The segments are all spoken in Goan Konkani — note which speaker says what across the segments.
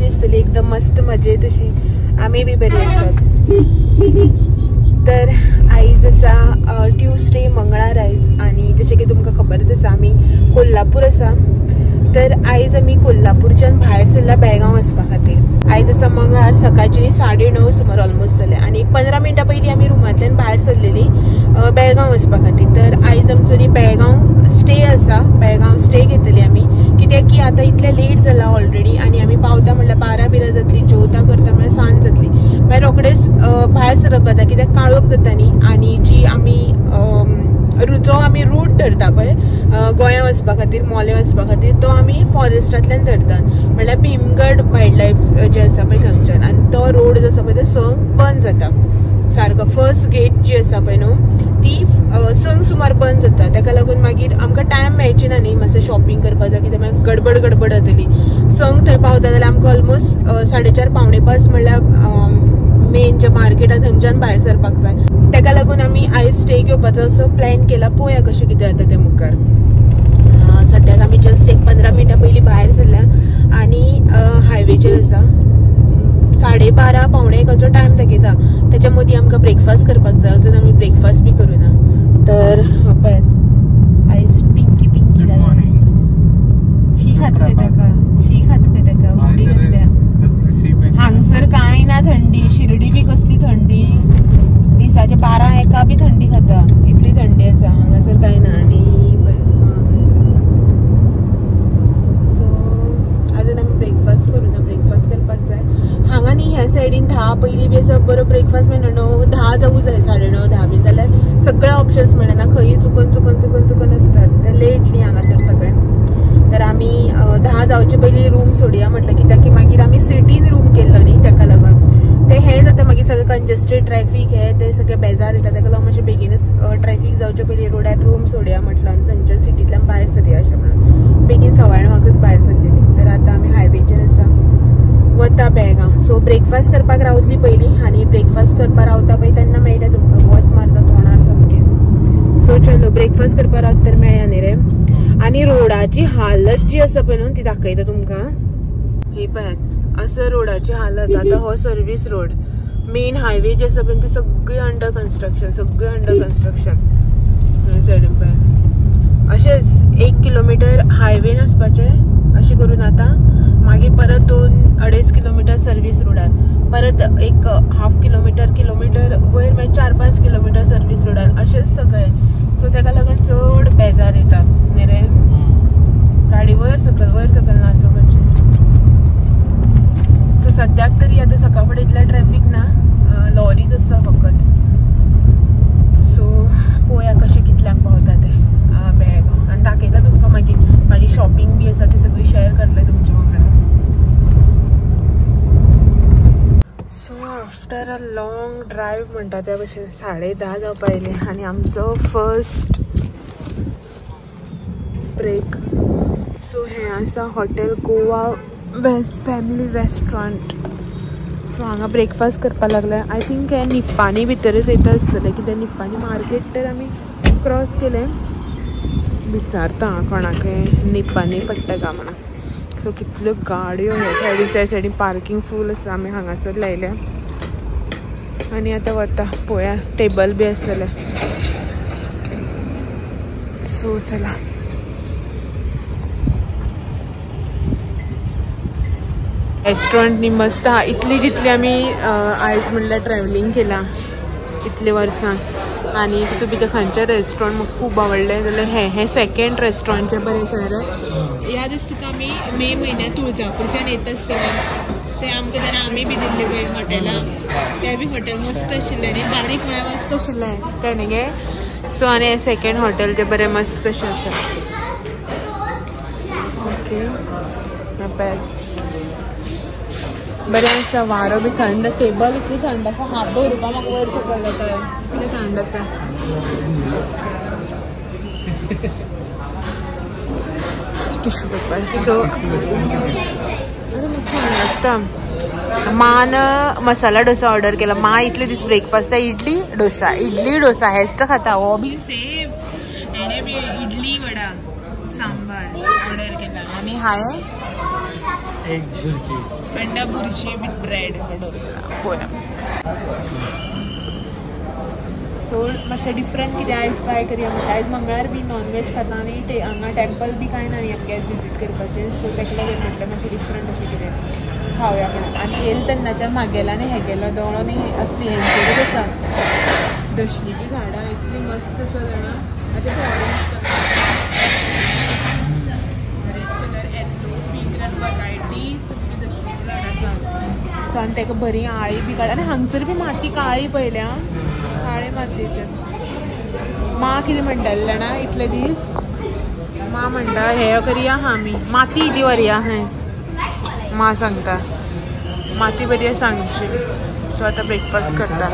Speaker 1: बरी आसतली, एकदम मस्त मजेत अशी. आमी बी बरी आसात. तर आयज आसा ट्युजडे, मंगळार आयज. आनी जशें की तुमकां खबरच आसा आमी कोल्हापूर आसा. तर आयज आमी कोल्हापूरच्यान भायर सरला बेळगांव वचपा खातीर. आयज आसा मंगळार, सकाळची 9:30 सुमार ऑलमोस्ट जालें आनी एक 15 मिनटां पयलीं आमी रुमांतल्यान भायर सरलेली बेळगांव वचपा खातीर. तर आयज आमचो न्ही बेळगांव स्टे आसा, बेळगांव स्टे घेतली आमी. कित्याक की आतां इतलें लेट जाला ऑलरेडी आनी आमी पावता म्हणल्यार 12 बिरा जातली, जेवता करता म्हणल्यार सांज जातली. मागीर रोखडेच भायर सरप जाता कित्याक काळोख जाता न्ही. आनी जी आमी जो आमी रूट धरता पळय गोंया वचपा खातीर, मोले वचपा खातीर, तो आमी फॉरेस्टांतल्यान धरतात, म्हणल्यार भीमगड वायल्ड लायफ जे आसा पळय थंयच्यान. आनी तो रोड जो आसा पळय तो संक बंद जाता सारको. फर्स्ट गेट जी आसा पळय न्हू ती संक सुमार बंद जाता. ताका लागून मागीर आमकां टायम मेळचे ना न्ही मातशें शॉपिंग करपाक जाय, कित्याक मागीर गडबड गडबड जातली. संक थंय पावता जाल्यार आमकां ऑलमोस्ट 4:30 4:45 म्हणल्यार मेन जे मार्केट आसा थंयच्यान भायर सरपाक जाय. ताका लागून आमी आयज स्टे घेवपाचो असो प्लॅन केला. पळोवया कशें कितें जाता तें मुखार. सद्याक आमी जस्ट एक 15 मिनटां पयलीं भायर सरल्या आनी हायवेचेर आसा. 12:30 12:45 टायम दाखयता. त्याच्या मदीं आमकां ब्रेकफास्ट करपाक जाय. अजून आमी ब्रेकफास्ट बी करूना. तर पळयात आयज पिंकी पिंकी जाला. शी खात खंय ताका, शी खात खंय ताका, उडी घातल्या. हांगसर कांय ना थंडी, शिर्डी बी कसली थंडी, दिसाचे 12-1 बी थंडी खाता, इतली थंडी आसा हांगासर कांय ना. आनी हांगासर आसा. सो अजून आमी ब्रेकफास्ट करूना, ब्रेकफास्ट करपाक जाय. हांगा न्ही ह्या सायडीन 10 पयलीं बी असो बरो ब्रेकफास्ट मेळना. 9-10 जावूं जाय, 9:30-10 बीन जाल्यार सगळे ऑप्शन्स मेळना. खंय चुकून चुकून चुकून चुकून आसतात, ते लेट न्ही हांगासर सगळें. तर आमी 10 जावचे पयलीं रूम सोडया म्हटलें, कित्याक की मागीर आमी सिटीन रूम केल्लो न्ही, ताका लागून ते हें जाता मागीर सगळें कंजस्टेड ट्रॅफीक हे ते सगळें बेजार येता. ताका लागून मातशें बेगीनच ट्रॅफीक जावचे पयलीं रोडार रूम सोडया म्हटलं आनी थंयच्यान सिटींतल्यान भायर सरया अशें म्हणून बेगीन 9:15 भायर सरलेली. तर आतां आमी हायवेचेर आसा, वता बेळगांव. सो ब्रेकफास्ट करपाक रावतली पयलीं आनी ब्रेकफास्ट करपाक रावता पळय तेन्ना मेळटा तुमकां, वत मारता तोंडार सामकें. सो चलो ब्रेकफास्ट करपाक रावत तर मेळया न्ही रे. आनी रोडाची हालत जी आसा पळय न्हू ती दाखयता तुमकां. ही पळयात असं रोडाची हालत. आतां हो सर्वीस रोड, मेन हायवे जे आसा पळय ती सगळी अंडर कन्स्ट्रक्शन, सगळी अंडर कन्स्ट्रक्शन. ह्या सायडीन पळय अशेंच 1 किलोमिटर हायवेन वचपाचें अशें करून आतां मागीर परत 2-2.5 किलोमिटर सर्वीस रोडार, परत एक हाफ किलोमिटर किलोमिटर वयर मागीर 4-5 किलोमिटर सर्वीस रोडार, अशेंच सगळें. सो ताका लागून चड बेजार येता न्ही रे, गाडी वयर सकयल वयर सकयल नाचोवपाची. सो सद्याक तरी आतां सकाळ फुडें इतलें ट्रॅफीक ना, लॉरीज आसा फकत. सो पळोवया कशें कितल्यांक पावता तें बेळगांव. आनी दाखयता तुमकां मागीर म्हाजी शॉपिंग बी आसा ती सगळी शेअर करतले तुमच्या वांगडा. So after a long drive म्हणटा त्या भशेन 10:30 जावपा आयली आनी आमचो फर्स्ट ब्रेक. सो हें आसा hotel Goa west family restaurant. So हांगा ब्रेकफास्ट करपाक लागले. I think हें निप्पानी भितरच येता आसतलें, कित्याक निप्पानी मार्केट तर आमी क्रॉस केलें. विचारता कोणाकय निप्पानी पडटा काय म्हणून. सो कितल्यो गाडयो ह्या सायडीन त्या सायडीन पार्कींग फूल आसा. आमी हांगासर लायल्या आनी आतां वता पळोवया टेबल बी आसतलें. सो चला रेस्टॉरंट न्ही मस्त आहा. इतली जितली आमी आयज म्हणल्यार ट्रॅवलिंग केलां इतले वर्सां आनी तितून भितर खंयचें रेस्टॉरंट म्हाका खूब आवडलें जाल्यार हें हें सेकेंड रेस्टॉरंट जें बरें आसा जाल्यार याद आसा तुका आमी मे म्हयन्यांत तुळजापूरच्यान येता आसतना ते आमकां तेन्ना आमी बी दिल्लें पळय हॉटेलां, तें बी हॉटेल मस्त आशिल्लें न्ही, बारीक म्हळ्यार मस्त आशिल्लें तें न्ही गे. सो आनी हें सेकेंड हॉटेल जें बरें मस्त अशें आसा. ओके बरें आसा, वारो बी थंड, टेबल इतली थंड आसा, हात दवरुपा म्हाका वयर सकयल जाता इतलें थंड आसा. Tissue paper. सो थंड लागता. मान मसाला डोसा ऑर्डर केला. मा इतले दीस ब्रेकफास्टा इडली डोसा, इडली डोसा हेच खाता. हो बी सेम, हेणे बी इडली वडा सांबार ऑर्डर केला आनी हांवें
Speaker 2: एग भुर्जी,
Speaker 1: अंडा भुर्जी विथ ब्रेड ऑर्डर केला. पळोवया. सो मातशें डिफरंट कितें आयज ट्राय करया म्हणटा. आयज मंगळार बी नॉनव्हेज खाता आनी हांगा टेम्पल बी कांय ना न्ही आमगे आयज विजीट करपाचें. सो ताका लागून म्हणटा मातशें डिफरंट अशें कितें खावया म्हणून. आनी येयलें तेन्नाच्यान मागेलो आनी हेगेलो दोळो न्ही असली हेंचेरूच आसा. दशणीची झाडां इतली मस्त आसा जाणा. आतां orange colour, orange colour, yellow, pink आनी वरायटी सगळी दशणीची झाडां आसा. सो आनी ताका बरी आळी बी काडटा आनी हांगसर बी माती काळी पळयल्या, काळे मातयेचे. माँ कितें म्हणटाले जाणा इतले दीस, माँ म्हणटा हे करया आहा आमी, माती इल्ली व्हरया अहें माँ सांगता, माती बरी सांगची. सो आतां ब्रेकफास्ट करता.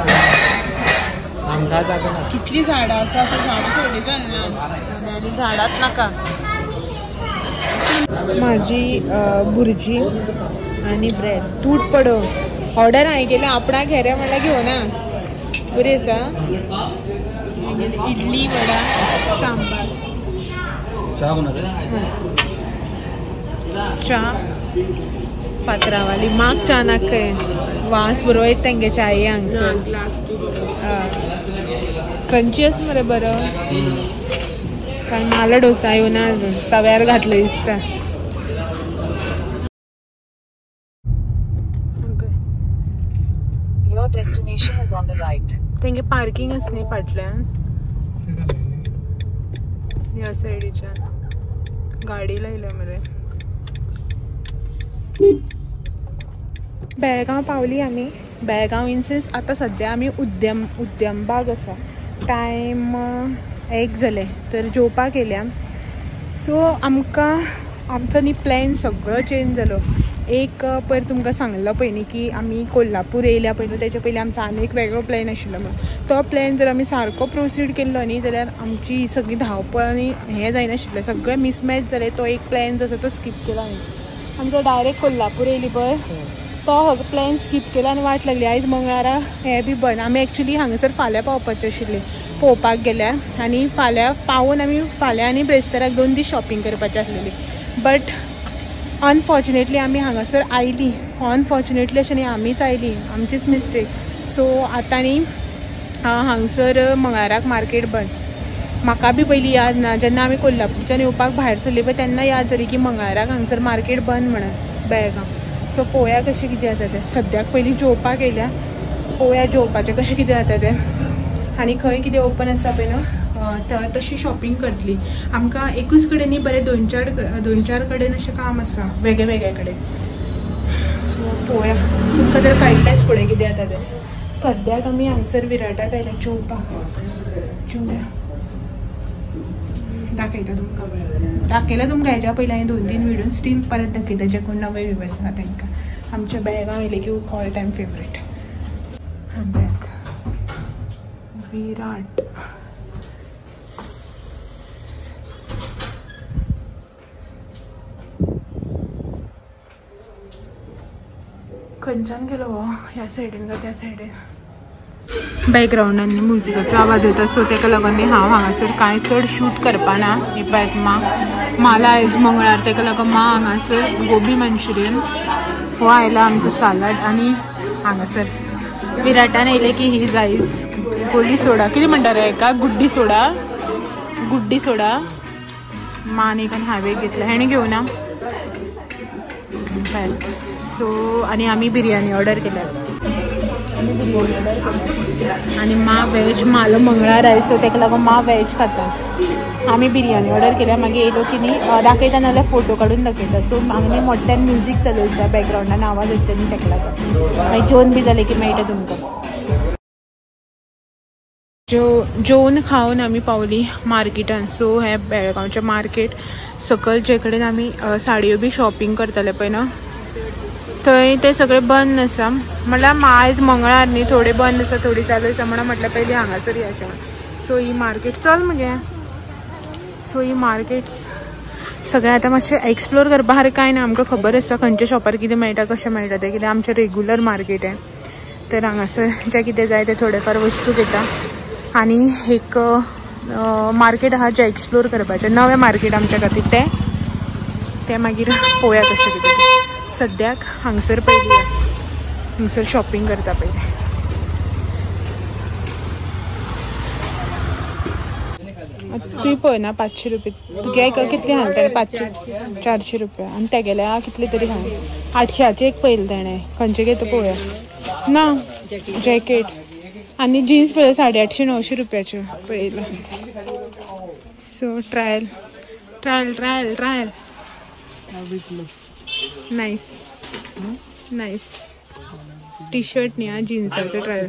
Speaker 1: कितली झाडां आसा, आतां झाडां थोडी जाली ना आनी झाडांत नाका. म्हाजी भुर्जी आनी ब्रेड तूट पडो ऑर्डर हांवें केल्या, आपणाक घेरे म्हणल्यार घेवना. बरी आसा. इडली वडा सांबार, च्या पात्रावाली. माक च्या नाका, वास बरो येता तेंगे च्याये हांगसर. क्रंची आसा मरे बरो, कारण माला डोसा येवना अजून, तव्यार घातलो दिसता.
Speaker 3: Your destination is on the right.
Speaker 1: तेंगे पार्किंग आसा न्ही फाटल्यान ह्या सायडीच्यान गाडी लायल्या मरे. बेळगांव पावली आमी. बेळगांव इनसेन्स आतां सद्या आमी उद्यमबाग आसा. टायम 1 जाले तर जेवपाक येयल्या. सो आमकां आमचो न्ही प्लॅन सगळो चेंज जालो. एक पयर तुमकां सांगलो पळय न्ही की आमी कोल्हापूर येयल्या पळय न्हू, तेच्या पयलीं आमचो आनी एक वेगळो प्लॅन आशिल्लो म्हणून. तो प्लॅन जर आमी सारको प्रोसीड केल्लो न्ही जाल्यार आमची सगळी धांवपळ आनी हें जायनाशिल्लें, सगळें मिसमॅच जालें. तो एक प्लॅन जो आसा तो स्कीप केलो आमी. आमचो डायरेक्ट कोल्हापूर येयली पळय तो प्लॅन स्कीप केलो आनी वाट लागली. आयज मंगळारा हें बी बंद. आमी एक्चुली हांगासर फाल्यां पावपाचें आशिल्लें पळोवपाक गेल्यार, आनी फाल्यां पावून आमी फाल्यां आनी ब्रेस्ताराक 2 दीस शॉपिंग करपाचें आसलेली. बट अनफॉर्च्युनेटली आमी हांगासर आयली. अनफॉर्च्युनेटली अशें न्ही, आमीच आयली, आमचीच मिस्टेक. सो आतां न्ही हांगसर मंगळाराक मार्केट बंद. म्हाका बी पयलीं याद ना, जेन्ना आमी कोल्हापूरच्यान येवपाक भायर सरली पळय तेन्ना याद जाली की मंगळाराक हांगसर मार्केट बंद म्हणून बेळगांव. सो पळोवया कशें कितें जाता तें. सद्याक पयलीं जेवपाक येयल्या, पळोवया जेवपाचें कशें कितें जाता तें आनी खंय कितें ओपन आसता पळय न्हू तशी शॉपिंग करतली. आमकां एकूच कडेन न्ही बरें दोन चार कडेन अशें काम आसा वेगळे वेगळे कडेन. सो पळोवया, तुमकां तर कळटलेंच फुडें कितें जाता तें. सद्याक आमी हांगसर विराटाक आयल्या जेवपाक. जेवया, दाखयता तुमकां. दाखयला तुमकां हेच्या पयलीं हांवें 2-3 व्हिडियो, स्टील परत दाखयता जे कोण नवे व्युवर्स आसा तांकां. आमच्या बेळगांव येयले की ऑल टायम फेवरेट विराट. खंयच्यान गेलो हो, ह्या सायडीन काय त्या सायडीन. बॅकग्रावंडान न्ही म्युजिकाचो आवाज येता, सो ताका लागून न्ही हांव हांगासर कांय चड शूट करपाना. हे पळयात माँ माला आयज मंगळार, ताका लागून माँ हांगासर गोबी मंचुरियन हो आयला आमचो सालाड. आनी हांगासर विराटान येयले की ही जायस गोली सोडा, कितें म्हणटा रे हेका, गुड्डी सोडा, गुड्डी सोडा. मान एक आनी हांवें घेतला, हेणें घेवना. सो आनी आमी बिरयानी ऑर्डर केल्या, आमी बिरयानी ऑर्डर केल्या. आनी माँ वेज, मालो मंगळार आयज सो ताका लागून माँ वेज खाता. आमी बिरयानी ऑर्डर केल्या. मागीर येयलो की न्ही दाखयता नाजाल्यार फोटो काडून दाखयता. सो हांगा न्ही मोठ्यान म्युजीक चालू आसता बॅकग्रावंडान, आवाज येता न्ही ताका लागून. मागीर जेवन बी जालें की मेळटा तुमकां. जेवन खावन आमी पावली मार्केटान. सो हें बेळगांवचें मार्केट सकयल जे कडेन आमी साडयो बी शॉपिंग करताले पळय न्हू थंय ते सगळें बंद आसा. म्हणल्यार आयज मंगळार न्ही, थोडे बंद आसा थोडी चालू आसा म्हणून म्हटल्यार पयलीं हांगासर या अशें. सो ही मार्केट चल मगे. सो ही मार्केट्स सगळें आतां मातशें एक्सप्लोर करपा सारकें कांय ना. आमकां खबर आसा खंयच्या शॉपार कितें मेळटा कशें मेळटा तें, कित्याक आमचें रेगुलर मार्केट हें. तर हांगासर जें कितें जाय तें थोडे फार वस्तू घेता आनी एक मार्केट आहा जें एक्सप्लोर करपाचें, नवें मार्केट आमच्या खातीर तें तें मागीर पळोवया कशें कितें. सद्याक हांगसर पयलीं हांगसर शॉपिंग करता पयलीं. तुवें पळय ना 500 रुपया तुगे कितले घालता? 500 400 रुपया. आनी तेगेल्या कितले तरी घाल 800 एक पळयलें तेणें. खंयचें घेता पळोवया ना. जॅकेट आनी जिन्स पळय 850 900 रुपयाच्यो पळयला. So trial trial trial trial. Nice nice T shirt न्ही आं, जिन्साचो ट्रायल.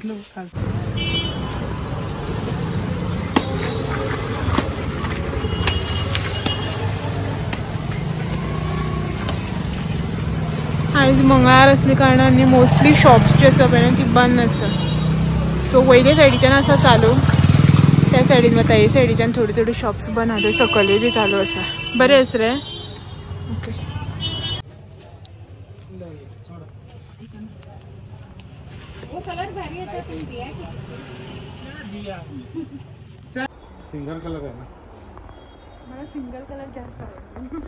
Speaker 1: आयज मंगळार असले कारणान न्ही मोस्टली शॉप्स जे आसा पळय ती बंद आसा. सो वयले सायडीच्यान आसा चालू, त्या सायडीन वता. हे सायडीच्यान थोडी थोडी शॉप्स बंद आसा, सकयलूय बी चालू आसा. बरें आसा रे. ओके
Speaker 2: सिंगल कलर आहे ना.
Speaker 1: मला सिंगल कलर जास्त आवडतो.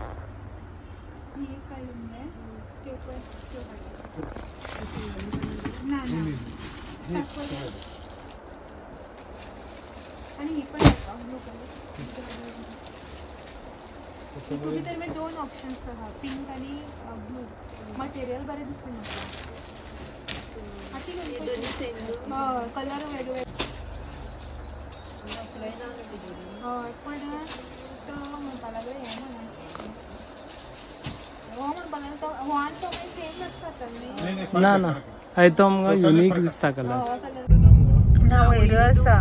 Speaker 1: ना ना आणि ही पण ब्लू कलर. तुम्ही तर मी 2 ऑप्शन्स आहा, पिंक आणि ब्लू. मटेरियल बरें दिसता म्हाका. कलर वेगळे. हय पण तो म्हणपा लागलो हें म्हणा हो म्हणपा लागलो तो हो आनी तो मागीर सेम आसता न्ही.
Speaker 2: ना ना हय तो आमकां युनीक दिसता कलर.
Speaker 1: ना वयर आसा.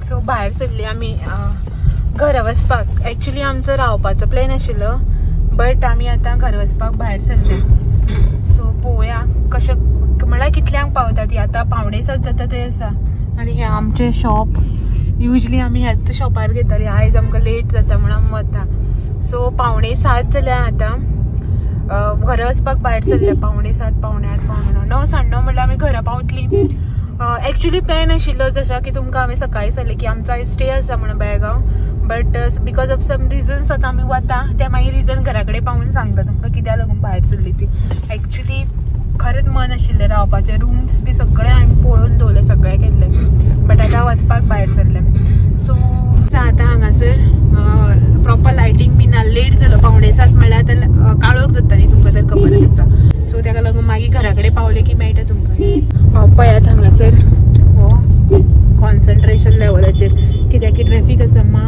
Speaker 1: सो भायर सरली आमी घरा वचपाक. एक्चुली आमचो रावपाचो प्लॅन आशिल्लो बट आमी आतां घरा वचपाक भायर सरले. सो पळोवया कशें म्हळ्यार कितल्यांक पावता ती. आतां 6:45 जाता थंय आसा. आनी हें आमचें शॉप युजली आमी ह्याच शॉपार घेताली. आयज आमकां लेट जाता म्हणून आमी वता. सो 6:45 जाल्या आतां. घरा वचपाक भायर सरले 6:45 7:45 8:45 9 9:30 म्हळ्यार आमी घरा पावतली. एक्चुली प्लॅन आशिल्लो जशें की तुमकां हांवें सकाळीं सांगलें की आमचो स्टे आसा म्हणून Belgaum, but because of some reasons आतां आमी वता. ते मागीर रिजन घरा कडेन पावून सांगता तुमकां कित्याक लागून भायर सरली ती. एक्चुली खरेंच मन आशिल्लें रावपाचें. रुम्स बी सगळें हांवें पळोवन दवरलें, सगळें केल्लें, बट आतां वचपाक भायर सरलें. सो आतां हांगासर प्रॉपर लायटींग बी ना, लेट जालो. 6:45 म्हळ्यार आतां काळोख जाता न्ही, तुमकां तर खबरच आसा. सो ताका लागून मागीर घरा कडेन पावलें की मेळटा तुमकां. पळयात हांगासर हो कॉन्सन्ट्रेशन लेवलाचेर, कित्याक की ट्रॅफीक आसा मा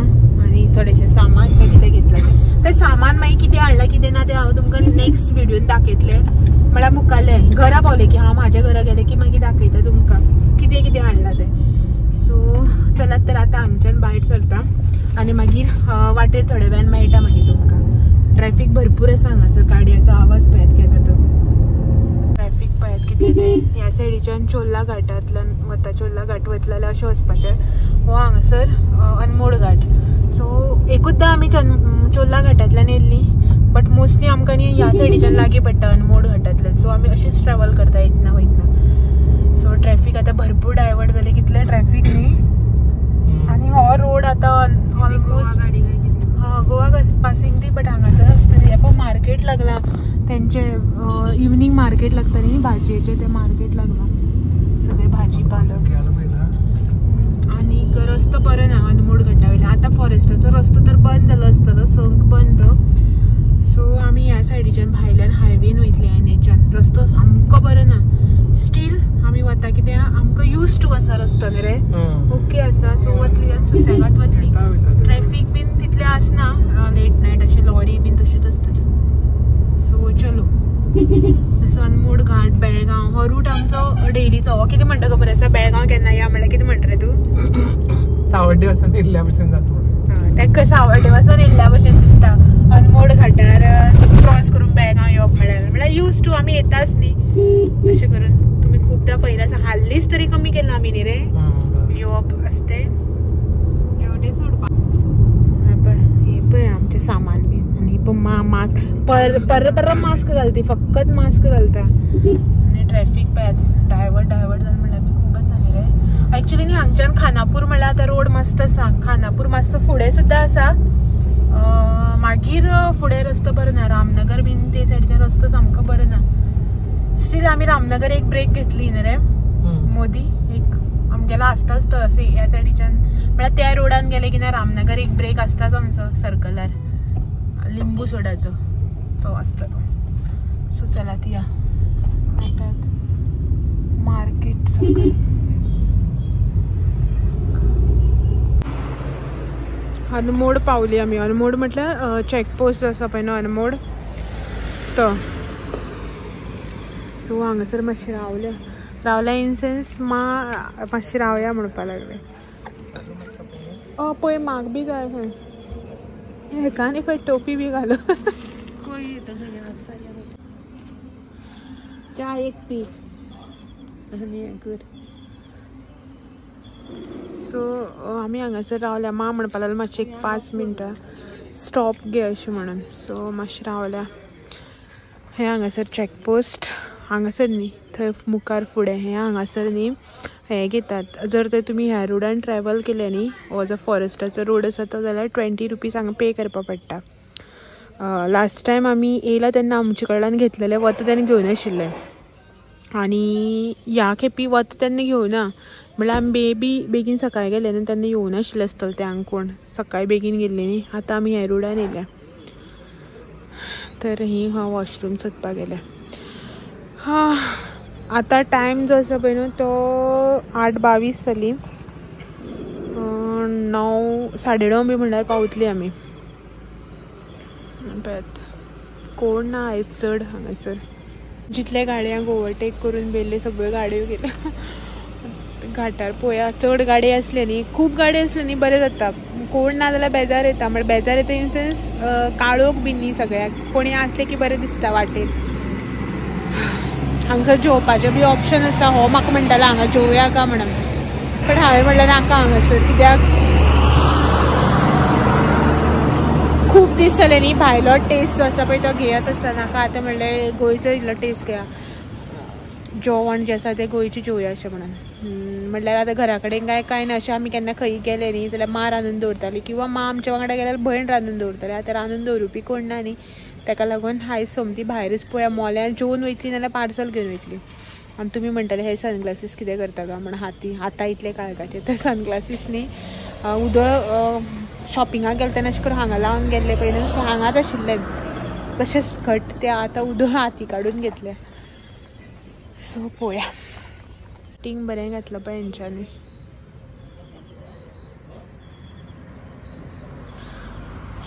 Speaker 1: आनी थोडेशें सामान काय कितें घेतलां तें. तें सामान मागीर कितें हाडलां कितें ना तें हांव तुमकां नेक्स्ट व्हिडियोन दाखयतलें. म्हळ्यार मुखाल्लें घरा पावलें की हांव म्हाज्या घरा गेलें की मागीर दाखयता तुमकां कितें कितें हाडलां तें. सो चलात तर आतां हांगच्यान भायर सरता आनी मागीर वाटेर थोड्या वेळान मेळटा मागीर तुमकां. ट्रॅफीक भरपूर आसा हांगासर, गाडयांचो आवाज पळयात घेता तो. ट्रॅफीक पळयात कितलें तें. ह्या सायडीच्यान चोर्ला घाटांतल्यान वता, चोर्ला घाट वतले जाल्यार अशें वचपाचें. हो हांगासर अनमोड घाट. सो एकूचदां आमी चोर्ला घाटांतल्यान येयल्ली, बट मोस्टली आमकां न्ही ह्या सायडीच्यान लागीं पडटा अनमोड घाटांतल्यान. सो आमी अशीच ट्रॅवल करता येतना वयतना. सो ट्रॅफीक आतां भरपूर डायवर्ट जाली, कितलें ट्रॅफीक न्ही. आनी हो रोड आतां ऑलमोस्ट गोवा पासिंग ती, बट हांगासर आसतली. हें पळय मार्केट लागलां तेंचे, इवनींग मार्केट लागता न्ही भाजयेचें, तें मार्केट लागलां सगळें भाजी पालो. आनीक रस्तो बरो ना अनमोड घाटा वयल्यान. आतां फॉरेस्टाचो रस्तो तर बंद जालो आसतलो, संक बंद तो. सो आमी ह्या सायडीच्यान भायल्यान हायवेन वयतली एनएचान. रस्तो सामको बरो ना, स्टील आमी वता कित्याक आमकां यूज टू आसा रस्तो न्ही रे, ओके आसा. सो वतली आनी सुसेगाद वतली. ट्रॅफीक बीन तितलें आसना लेट नायट, अशें लॉरी बीन तशेंच आसतलें. सो चलो. सो अनमोड घाट बेळगांव हो रूट आमचो डेलीचो. हो कितें म्हणटा खबर आसा? बेळगांव केन्ना या म्हणल्यार कितें म्हणटा रे तूं?
Speaker 2: सावड्डे वचून येयल्ल्या भशेन जाता.
Speaker 1: ताका सावड्डे वचून येयल्ल्या भशेन दिसता. अनमोड घाटार क्रॉस करून बेळगांव येवप म्हणल्यार म्हणल्यार यूज टू आमी येताच न्ही अशें करून. तुमी खुबदां पळयलां आसा, हाल्लीच तरी कमी केलां आमी न्ही रे येवप आसतें. हे पळय आमचें सामान बीन. आनी पळय मास्क पर पर पर मास्क घालती, फकत मास्क घालता. आनी ट्रॅफीक पळयात डायवर्ट डायवर्ट जालें म्हणल्यार बी खूब आसा न्ही रे. एक्चुली न्ही हांगच्यान खानापूर म्हणल्यार आतां रोड मस्त आसा. खानापूर मातसो फुडें सुद्दां आसा, मागीर फुडें रस्तो बरो ना. रामनगर बीन ते सायडीच्यान रस्तो सामको बरो ना. स्टील आमी रामनगर एक ब्रेक घेतली न्ही रे मोदी, एक आमगेलो आसताच तो अशें ह्या सायडीच्यान म्हळ्यार त्या रोडान गेले की ना रामनगर एक ब्रेक आसताच आमचो सर्कलार लिंबू सोडाचो तो आसतलो. सो चलात या मार्केट सगळें. अनमोड पावली आमी. अनमोड म्हटल्यार चॅकपोस्ट आसा पळय न्हू अनमोड तो. सो हांगासर मातशें रावल्या रावल्या इन सेन्स मा मातशें रावया म्हणपाक लागले. पळय म्हाका बी जाय खंय हेका न्ही पळय टोपी बी घालो.
Speaker 4: च्या एक पी आनी कर.
Speaker 1: सो आमी हांगासर रावल्या. मा म्हणपाक लागलो मातशें एक 5 मिनटां स्टॉप घे अशें म्हणून. सो मातशें रावल्या. हें हांगासर चॅकपोस्ट हांगासर न्ही थंय मुखार फुडें हें हांगासर न्ही हें घेतात. जर तर तुमी ह्या रोडान ट्रॅवल केलें न्ही, हो जो फॉरेस्टाचो रोड आसा तो, जाल्यार 20 रुपीज हांगा पे करपाक पडटा. लास्ट टायम आमी येयला तेन्ना आमचे कडल्यान घेतलेलें, वता तेन्ना घेवनाशिल्लें आनी ह्या खेपी वता तेन्ना घेवना. म्हणल्यार आमी बेबी बेगीन सकाळी गेले न्ही तेन्ना येवनाशिल्लें आसतलें तें हांगा कोण, सकाळी बेगीन गेल्ली न्ही. आतां आमी ह्या रोडान येयल्या. तर ही हांव वॉशरूम सोदपाक गेल्या. हां आतां टायम जो आसा पळय न्हू तो 8:22 जाली. 9 9:30 बी म्हणल्यार पावतली आमी. पळयात कोण ना आयज चड हांगासर. जितले गाडयांक ओवरटेक करून बेल्ले सगळ्यो गाडयो गेल्या घाटार. पळया चड गाडी आसले न्ही, खूब गाडी आसले न्ही बरें जाता. कोण ना जाल्यार बेजार येता. म्हळ्यार बेजार येता इन सेन्स काळोख बीन न्ही सगळ्याक, कोणी आसले की बरें दिसता वाटेर. हांगसर जेवपाचें बी ऑप्शन आसा. हो म्हाका म्हणटालो हांगा जेवया का म्हणून, पण हांवें म्हणलें नाका हांगासर, कित्याक खूब दीस जाले न्ही भायलो टेस्ट जो आसा पळय तो घेयत आसा. नाका आतां म्हणलें गोंयचो इल्लो टेस्ट घेया, जेवण जें आसा तें गोंयचें जेवया अशें म्हणून. म्हटल्यार आतां घरा कडेन काय कांय ना अशें आमी केन्ना खंय गेले न्ही जाल्यार मां रांदून दवरताली किंवां मां आमच्या वांगडा गेल्यार भयण रांदून दवरताली. आतां रांदून दवरुपी कोण ना न्ही, ताका लागून आयज सोमती भायरच पळया मोल्यान जेवन वयतली नाल्यार पार्सल घेवन वयतली. आनी तुमी म्हणटाले हे सनग्लासीस कितें करता काय म्हण, हाती आतां इतले काळखाचे तर सनग्लासीस न्ही उदळ शॉपिंगाक गेले तेन्ना अशें करून हांगा लावन गेल्ले पळय न्हू हांगाच आशिल्ले तशेंच घट ते आतां उदळ हाती काडून घेतले. सो पळोवया टिंग बरें घातलं पळय हेंच्यांनी.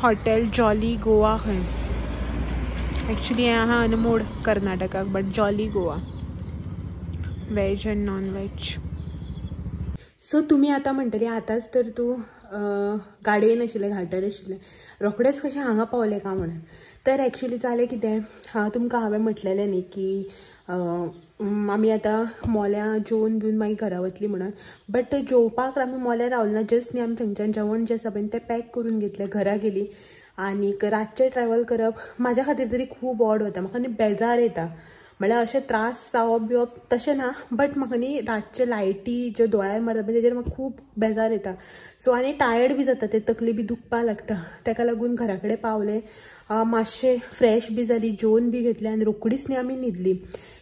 Speaker 1: हॉटेल जॉली गोवा खंय, एक्चुली हें आहा Anmod कर्नाटकाक, but Jolly Goa veg and non veg. So तुमी आतां म्हणटली आतांच तर तूं गाडयेन आशिल्लें घाटार आशिल्लें रोखडेंच कशें हांगा पावलें काय म्हणून. तर एक्चुली जालें कितें, हांव तुमकां हांवें म्हटलेलें न्ही की आमी आतां मोल्यां जेवन बिवन मागीर घरा वतली म्हणून. बट जेवपाक आमी मोल्यां रावले ना, जस्ट न्ही आमी थंयच्यान जेवण जें आसा पळय तें पॅक करून घेतलें, घरा गेली. आनीक रातचें ट्रॅवल करप म्हाज्या खातीर तरी खूब ऑड वता, म्हाका न्ही बेजार येता. म्हळ्यार अशें त्रास जावप बिवप तशें ना, बट म्हाका न्ही रातचे लायटी ज्यो दोळ्यार मारता पळय तेजेर म्हाका खूब बेजार येता. सो आनी टायर्ड बी जाता, ते तकली बी दुखपाक लागता. ताका लागून घरा कडेन पावलें मातशें फ्रेश बी जाली, जेवन बी घेतलें आनी रोकडीच न्ही आमी न्हिदली.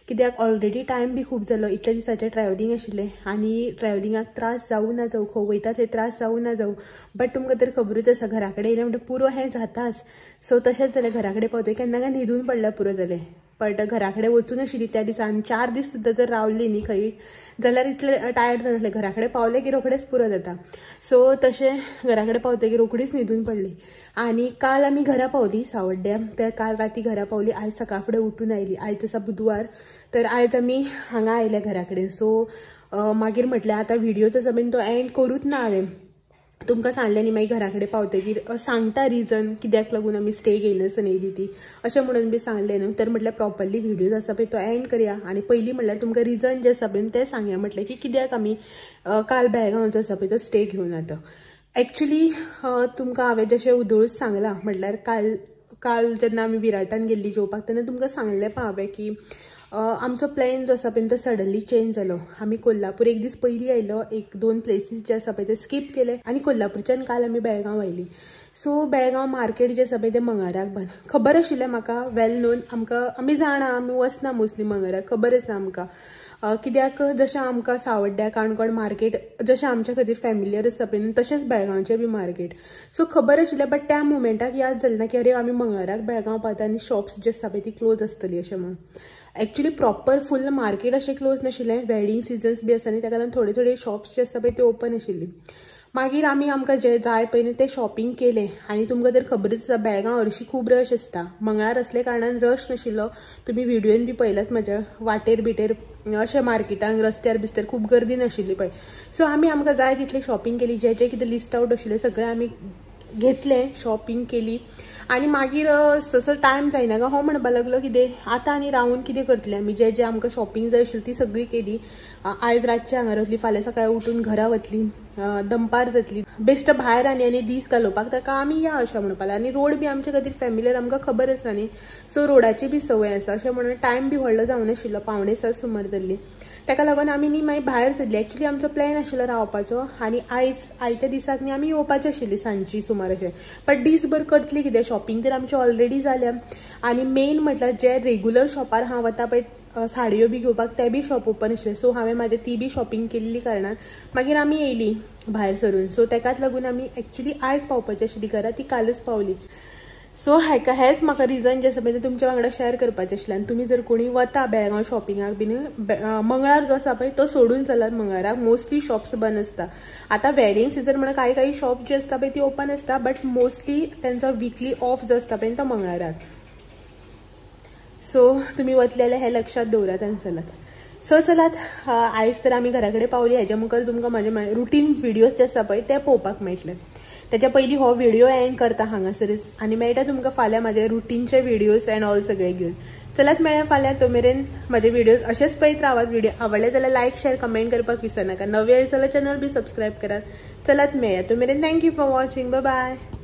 Speaker 1: कित्याक ऑलरेडी टायम बी खूब जालो, इतल्या दिसाचें ट्रॅवलिंग आशिल्लें आनी ट्रॅवलिंगाक त्रास जावं ना जावं, खंय वयता थंय त्रास जावं ना जावं, बट तुमकां तर खबरूच आसा घरा कडेन येयलें म्हणटा पुरो हें जाताच. सो तशेंच जालें, घरा कडेन पावतकीर केन्ना काय न्हिदून पडल्यार पुरो जालें. बट घरा कडेन वचून आशिल्ली त्या दिसा आनी 4 दीस सुद्दां जर रावली न्ही खंय जाल्यार इतलें टायर्ड जातालें. घरा कडेन पावलें की रोखडेंच पुरो जाता. सो तशें घरा कडेन पावतकीर रोखडीच न्हिदून पडली. आनी काल आमी घरा पावली सावड्ड्या, तर काल राती घरा पावली. आयज सकाळ फुडें उठून आयली. आयज आसा बुधवार, तर आयज आमी हांगा आयल्या घरा कडेन. सो मागीर म्हटलें आतां व्हिडियो आसा पळय तो एंड करूच ना. हांवें तुमकां सांगलें न्ही मागीर घरा कडेन पावतकीर सांगता रिजन कित्याक लागून आमी स्टे घेयनासतना येयली ती, अशें म्हणून बी सांगलें न्हू. तर म्हटलें प्रॉपरली व्हिडियोज आसा पळय तो एंड करया आनी पयलीं म्हणल्यार तुमकां रिजन जें आसा पळय तें सांगया म्हटलें की कित्याक आमी काल बेळगांवचो आसा पळय तो स्टे घेवन आतां. एक्चुली तुमकां हांवें जशें उदळूच सांगलां म्हटल्यार काल काल जेन्ना आमी विराटान गेल्ली जेवपाक तेन्ना तुमकां सांगलें पळय हांवें की आमचो प्लॅन जो आसा पळय तो सडनली चेंज जालो. आमी कोल्हापूर एक दीस पयलीं आयलो, एक दोन प्लेसीस जे आसा पळय ते स्कीप केले आनी कोल्हापूरच्यान काल आमी बेळगांव आयली. सो बेळगांव मार्केट जें आसा पळय तें मंगळाराक बंद. खबर आशिल्लें म्हाका, वेल नोन आमकां, आमी जाणा आमी वचना मोस्टली मंगळाराक, खबर आसा आमकां. कित्याक जशें आमकां सावड्ड्या काणकोण मार्केट जशें आमच्या खातीर फॅमिलियर आसा पळय तशेंच बेळगांवचें बी मार्केट. सो खबर आशिल्लें, बट त्या मुमेंटाक याद जालें ना की अरे आमी मंगळाराक बेळगांव पावता आनी शॉप्स जे आसा पळय ती क्लोज आसतली अशें म्हणून. एक्चुली प्रॉपर फूल मार्केट अशें क्लोज नाशिल्लें, वेडिंग सिजन्स बी आसा न्ही ताका लागून थोडे थोडे शॉप्स जे आसा पळय ते ओपन आशिल्ली. मागीर आमी आमकां जें जाय पळय न्ही तें शॉपिंग केलें. आनी तुमकां तर खबरच आसा बेळगांव हरशीं खूब रश आसता, मंगळार असले कारणान रश नाशिल्लो. तुमी व्हिडियोन बी पळयलाच म्हज्या वाटेर बिटेर अशें मार्केटान रस्त्यार बिस्त्यार खूब गर्दी नाशिल्ली पळय. सो आमी आमकां जाय तितलें शॉपिंग केली, जें जें कितें लिस्ट आवट आशिल्लें सगळें आमी घेतलें, शॉपिंग केली. आनी मागीर तसो टायम जायना काय हो म्हणपाक लागलो कितें आतां आनी रावून कितें करतलें आमी, जें जें आमकां शॉपिंग जाय आशिल्ली ती सगळी केली. आयज रातचें हांगा रावतली, फाल्यां सकाळीं उठून घरा वतली, दनपार जातली, बेश्ट भायर आनी आनी दीस घालोवपाक ताका आमी या अशें म्हणपाक. आनी रोड बी आमचे खातीर फॅमिलियर, आमकां खबर आसा न्ही, सो रोडाची बी संवय आसा अशें म्हणून टायम बी व्हडलो जावनाशिल्लो, 6:45 सुमार जाल्ली. ताका लागून आमी न्ही मागीर भायर सरली. एक्चुली आमचो प्लॅन आशिल्लो रावपाचो आनी आयच्या दिसाक न्ही आमी येवपाची आशिल्ली सांजची सुमार अशें, बट दीसभर करतली कितें, शॉपिंग तर आमची ऑलरेडी जाल्या. आनी मेन म्हटल्यार जे रेगुलर शॉपार हांव वता पळय साडयो बी घेवपाक ते बी शॉप ओपन आशिल्लें. सो हांवें म्हाजें ती बी शॉपिंग केल्ली कारणान मागीर आमी येयली भायर सरून. सो ताकाच लागून आमी एक्चुली आयज पावपाची आशिल्ली घरा, ती कालच पावली. सो हाका हेंच म्हाका रिजन जें आसा पळय तें तुमच्या वांगडा शेअर करपाचें आशिल्लें. आनी तुमी जर कोणी वता बेळगांव शॉपिंगाक बीन, मंगळार जो आसा पळय तो सोडून चलात, मंगळाराक मोस्टली शॉप्स बंद आसता. आतां वेडिंग सिजन म्हणून कांय कांय शॉप जे आसता पळय ती ओपन आसता, बट मोस्टली तेंचो विकली ऑफ जो आसता पळय तो मंगळाराक. सो तुमी वतले जाल्यार हें लक्षात दवरात आनी चलात. सो चलात आयज तर आमी घरा कडेन पावली. हेज्या मुखार तुमकां म्हाजे रुटीन व्हिडियोज जे आसा पळय ते पळोवपाक मेळटले. त्याच्या पयलीं हो व्हिडिओ एंड करता हांगासरच आनी मेळटा तुमकां फाल्यां म्हाजे रुटीनचे व्हिडियोज एंड ऑल सगळे घेवन. चलात मेळया फाल्यां, तो मेरेन म्हाजे व्हिडियोज अशेच पळयत रावात. व्हिडिओ आवडले जाल्यार लायक शेअर कमेंट करपाक विसरनाका. नवे जाल्यार चॅनल बी सबस्क्रायब करात. चलात मेळया, तो मेरेन thank you for watching, bye bye.